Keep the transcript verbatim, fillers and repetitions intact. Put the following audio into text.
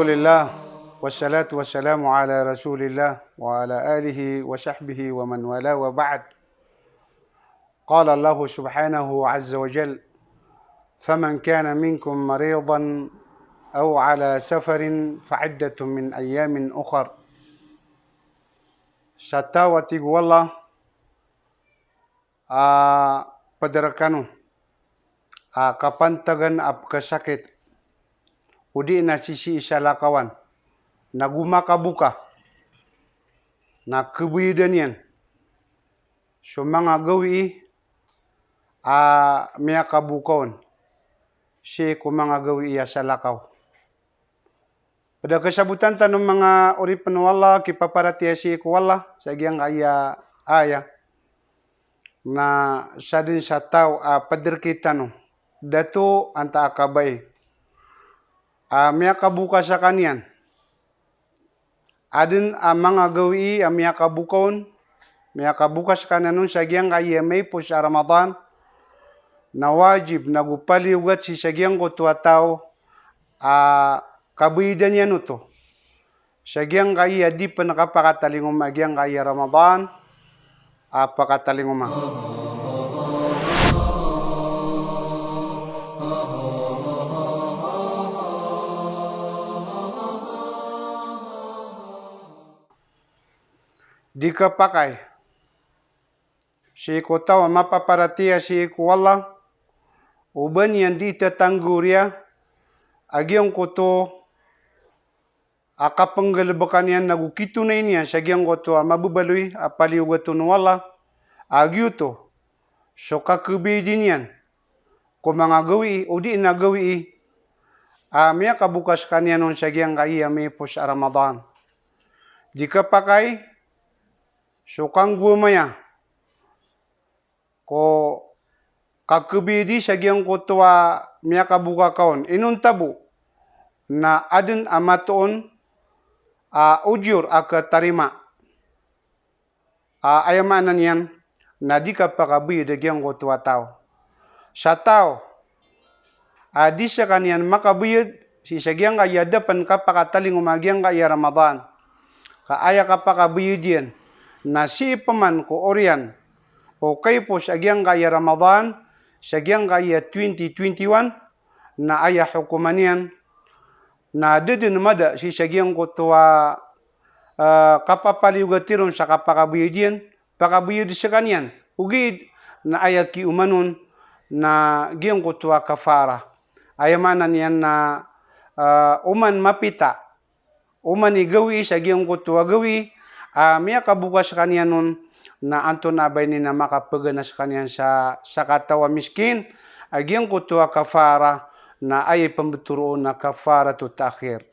Alhamdulillah, wassalatu wassalamu ala Rasulillah wa ala alihi wa sahbihi wa man wala, wa ba'd. Qala Allahu subhanahu azza wa jal, "Faman kana minkum maridan aw ala safarin fa iddatun min ayyamin ukhar." Sa taw, a tig o Allah, a pd rkano a kapantagan a pkhasakit, odi na sisii sa lakawan, na go makaboka, na khabayadan iyan so manga gawii a miyakaboka on sii ko manga gawii a salakaw. Pd a kasabotan tano manga oripn o Allah, kipaparatiyaya sii ko Allah, sa giyangkaya aya, na sadn sa taw a pd rktano, dato antaa ka bai, a miyakaboka skaniyan. Adn a manga gawii a miyakaboka on, miyakaboka skaniyan on sa giyangkaya maipos a Ramadan, na wajib na go paliyogat sii sa giyangkoto a taw a kabayadan iyan oto. Sa giyangkaya di pn kapakatalingoma a giyangkaya Ramadan a pakatalingoma. Di kapakay sii ko taw a mapaparatiyaya sii ko Allah o ba niyan di tatanggoriya a giyangkoto a kapnggalbkan iyan na go kitonay niyan sa giyangkoto a mababaloy a paliyogat on o Allah, a giyoto so kakhabayadi niyan ko manga gawii odi na gawii a miyakaboka skaniyan on sa giyangkaya maipos a Ramadan. Di kapakay so kanggowamaya ko kakhabayadi sa giyangkoto a miyakaboka ka on. Inonta bo na adn a matoon a ojor a khatarima. A aya maana niyan na di kapakabayad a giyangkoto a taw. Sa taw a di skaniyan makabayad sii sa giyangkaya da pn kapakatalingoma a giyangkaya Ramadan, ka aya kapakabayad iyan na sii pman ko oriyan o kaipos a giyangkaya Ramadan sa giyangkaya twenty twenty-one, na aya hokoman iyan na da dn mada sii sa giyangkoto a, eh, kapapaliyogat iron sa kapakabayad iyan, pakabayad skaniyan. Ogaid na aya kioman on na giyangkoto a kafara. Aya maana niyan na, eh, oman mapita, oman i gawii sa giyangkoto a gawii a miyakaboka skaniyan on, na antonaa ba ini na makapagana skaniyan sa sakataw a miskin, a giyangkoto a kafara na aya ipmbtoro on na kafaratut ta'khir.